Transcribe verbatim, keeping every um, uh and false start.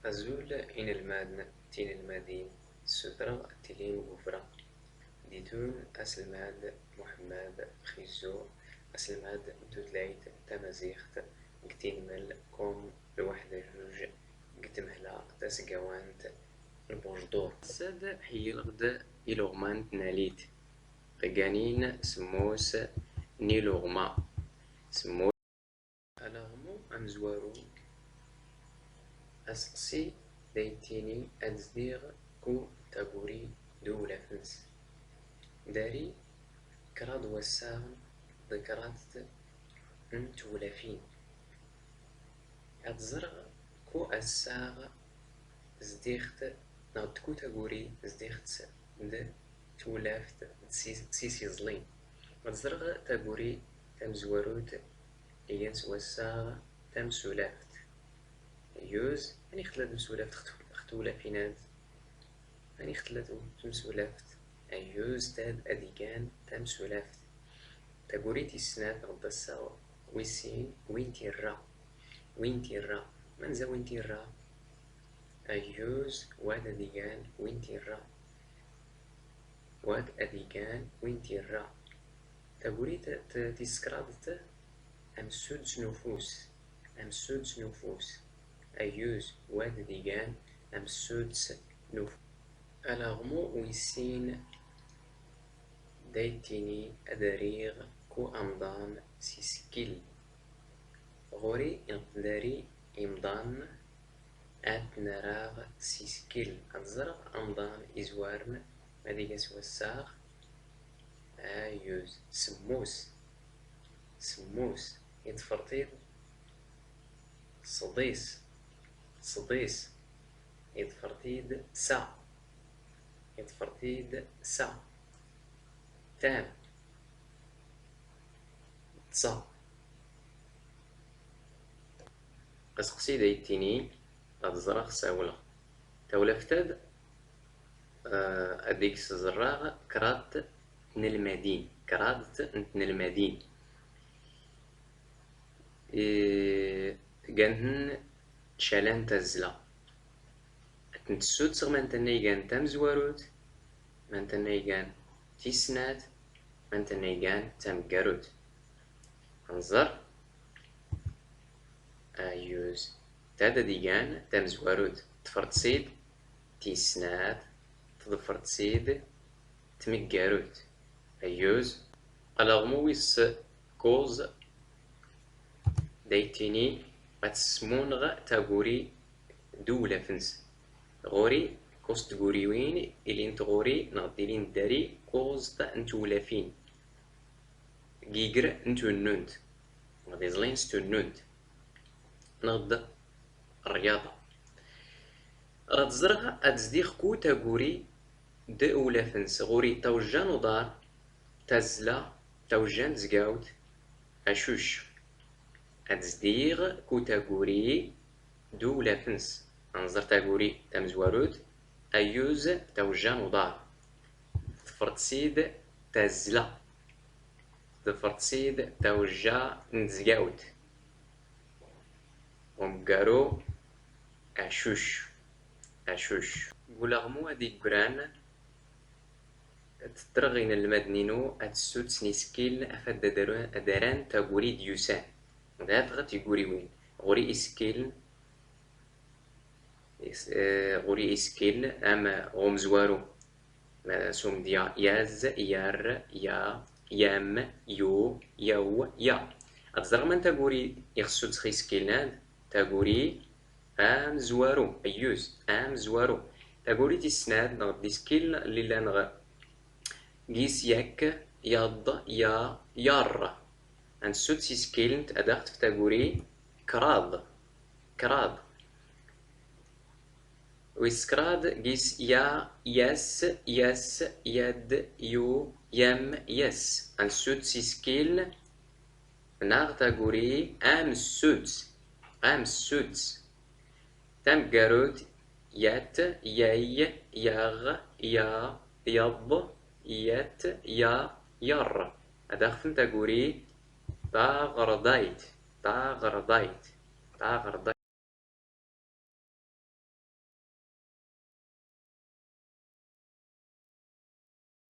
Azul inelmaden d tinelmadin, ssutreɣ ad tilim g ufra. Ditun aselmad Muḥemmad Xizzu, aselmad n tutlayt tamaziɣt g tinmel kum lwaḥda juj g tmehla tasgawant n Bujdur. Ass-ad ḥeyyileɣ-d iluɣma n tnalit ɣ ganin smus n iluɣma. Smus. Alaɣmu amezwaru, aseqsi da ittini ad zdiɣ ku taguri d uwlaf-ns. Dari kraḍ wassaɣ d kraḍt n twlafin. Ad ẓreɣ ku assaɣ zdiɣt neɣ d ku taguri zdiɣt d twlaft d sis iẓlin. Ad ẓreɣ taguri tamezwarut igan s wassaɣ tamsulaft. Ayyuz, anix tella tmsulaft x twlafin-ad? Anix tella tmsulaft? Ayyuz, tad ad igan tamsulaft. Taguri tis snat neɣ d assaɣ wis sin, win tirra. Win tirra. Manza win tirra? Ayyuz, wad ad igan win tirra. Wad ad igan win tirra. Taguri tis kraḍt, amsudds n ufus. Amsudds n ufus. Ayyuz, wad ad igan amsudds n ufus. Alaɣmu wis sin da ittini ad ariɣ ku amḍan s isekkiln. Ɣur-i ineḍḍ dari imḍan ad tn-araɣ s isekkiln. Ad ẓreɣ amḍan izwarn ma ad iga s wassaɣ. Ayyuz, semmus. Semmus. Iḍfer-t-id sḍis. Sḍis. Iḍfer-t-id sa. Iḍfer-t-id sa. Tam. Tsa. Aseqsi da ittini ad ẓreɣ sawleɣ. Tawlaft-ad ad iks-ẓreɣ kraḍt n tnelmadin. Kraḍt n tnelmadin. Gan-tn calan tazzla. Ad tn-ssutseɣ mantnna igan tamzwarut, mantnna igan tis snat, mantnna igan tamggarut. Anẓer. Ayyuz. Tad ad igan tamzwarut, ḍfert-tt-id tis snat, tḍfert-tt-id tmggarut. Ayyuz. Alaɣmu wis kuẓ da ittini ad smunɣ taguri d uwlaf-ns. Ɣur-i kuẓ tguriwin ilint ɣur-i neɣ d-ilint dari kuẓ n twlafin g igr n tunnunt neɣ d iẓlin s tunnunt neɣ d rryaḍa. Rad ẓreɣ ad zdiɣ ku taguri d uwlaf-ns. Ɣur-i tawjja n uḍar, tazzla, tawjja n tezgawt, acucc. Ad zdiɣ ku taguri d uwlaf-ns. Anẓer taguri tamzwarut, ayyuz, tawjja n uḍar. Ḍfert-tt-id tazzla. Ḍfert-tt-id tawjja n tezgawt. Umggaru, acucc. Acucc. G ulaɣmu ad iggran ttreɣ inelmaden-inu ad ssutsn isekkiln afad ad aran taguri d-yusan. Dafeɣ tiguriwin. Ɣur-i isekkiln, ɣur-i isekkiln am umezwaru. S umedya, yaz, yar, ya, yam, yu, yaw, ya. Ad ẓreɣ man taguri ixssutsx isekkiln-ad. Taguri amezwaru, ayyuz, amezwaru. Taguri tis snat neɣ d isekkiln lli llan ɣ gis yak, yaḍ, ya, yar. Ad nssuts isekkiln ad aɣ-tf taguri kraḍ. Kraḍ. Wis kraḍ gis ya, yas, yas, yad, yu, yam, yas. Ad nssuts isekkiln naɣ taguri amssuds. Amssuds. Tamggarut, yat, yay, yaɣ, ya, yaḍ, yat, ya, yar. Ad aɣ-tf taguri taɣerḍayt. Taɣerḍayt. Taɣerḍayt.